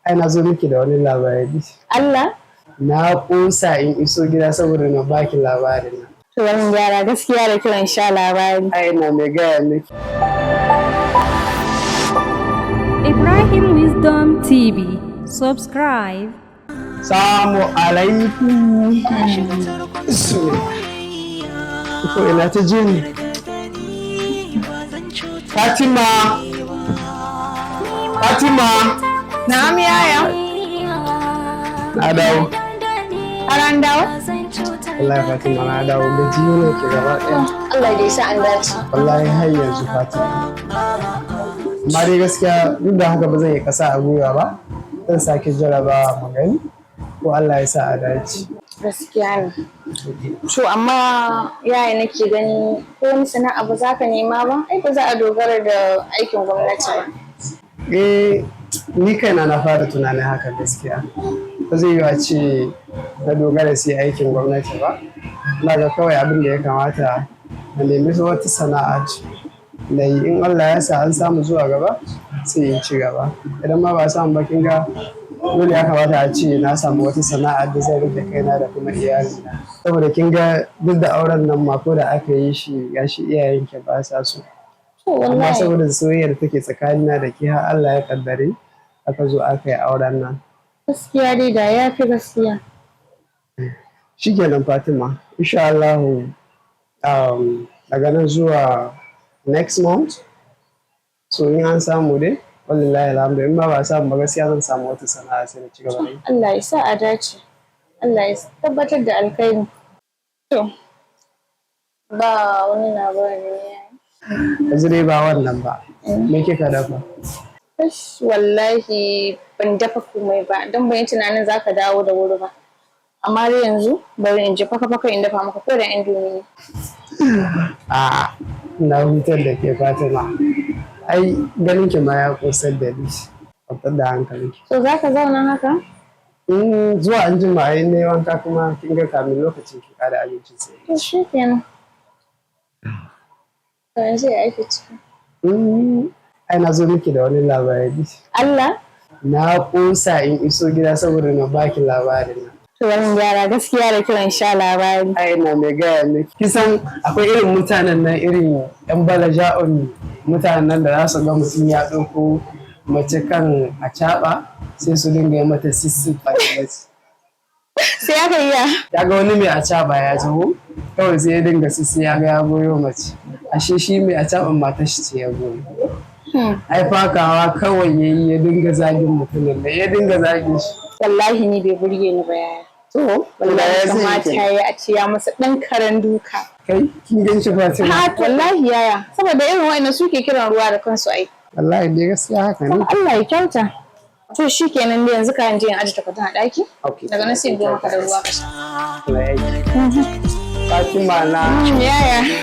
Ai na zo miki da wani labari. Allah? Na ƙosa in iso gida saboda na baki labarin nan. To wani gyara gaskiya da kiran sha labari. Ai na mai gaya miki. Ibrahim Wisdom TV. Subscribe. Salamu alaikum. Ko ina ta je ne? Fatima! Fatima! Na'am, yaya. Na dawo. Har an dawo? Wallahi Fatima, na dawo, gajiyo ne ke gaba ɗaya. Allah dai sa an dace. Wallahi har yanzu, Fatima. Amma dai gaskiya duk da haka ba zan yi ƙasa a gwiwa ba. Zan sake jarabawa mu gani ko Allah ya sa a dace. Gaskiya ne. To amma yaya, nake gani ko wani sana'a ba za ka nema ba? Ai ba za a dogara da aikin gwamnati ba. Eh, ni kaina na fara tunanin haka gaskiya. Ba zai yi a ce na dogara sai aikin gwamnati ba. Ina ga kawai abin da ya kamata na nemi wata sana'a ce na yi, in Allah ya sa an samu zuwa gaba sai in ci gaba. Idan ma ba a samu ba, kin ga dole ya kamata a ce na samu wata sana'a da zan rike kaina da kuma iyalina. Saboda kin ga duk da auren nan ma ko da aka yi shi, gashi iyayenki ba sa so. To Amma wallahi. saboda soyayyar da take tsakanina da ke har Allah ya kaddare aka zo aka yi auren nan. Gaskiya dai da ya fi gaskiya. Shikenan Fatima, insha Allah, daga nan zuwa next month. So in an samu dai, wallahi alhamdu, in ma ba a samu ba, gaskiya zan samu wata sana'a sai na ci gaba da yi. Allah ya sa a dace. Allah ya tabbatar da alkhairi. To ba wani labari ne, yaya? Yanzu dai ba wannan ba. Me kika dafa? Kash, wallahi ban dafa komai ba don ban yi tunanin za ka dawo da wuri ba. Amma dai yanzu bari in je faka faka in dafa maka ko da Indomie ne. A na hutar da ke, Fatima. Ai ganin ki ma ya kosar da ni. Kwantar da hankalinki. So za ka zauna haka? In zuwa an jima ai ne wanka, kuma kin ga kamin lokacin ki kada abincin sai. To shi kenan. To yanzu ya ake ciki? Ai na zo miki da wani labari. Allah? Na ƙosa in iso gida saboda na baki labarin nan. To wani gyara gaskiya da kiran sha labari. Ai na mai gaya miki. Kisan akwai irin mutanen nan, irin yan balaja'un mutanen nan da za su ga mutum ya ɗauko mace kan acaɓa sai su dinga yi mata sissi. Sai aka yi ya. Ya ga wani mai acaɓa ya taho, kawai sai ya dinga sissi, ya ga ya goyo mace. Ashe shi mai acaɓan matar shi ce ya goyo. Ai fakawa kawai yayi ya dinga zagin mutumin da ya dinga zagin shi. Wallahi ni bai burge ni ba, yaya. To Wallahi ya kamata ya a ce ya masa ɗan karen duka. Kai, kin gan shi, Fatima? Ha, wallahi yaya. Saboda irin wa'annan suke kiran ruwa da kansu ai. Wallahi dai gaskiya haka ne. Allah ya kyauta. To shi kenan dai, yanzu ka je in aje takardun a ɗaki. Okay. Daga nan sai in zo maka da ruwa ka sha. Allah ya yi. Fatima na. Yaya.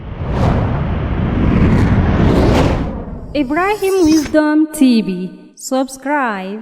Ibrahim Wisdom TV. Subscribe.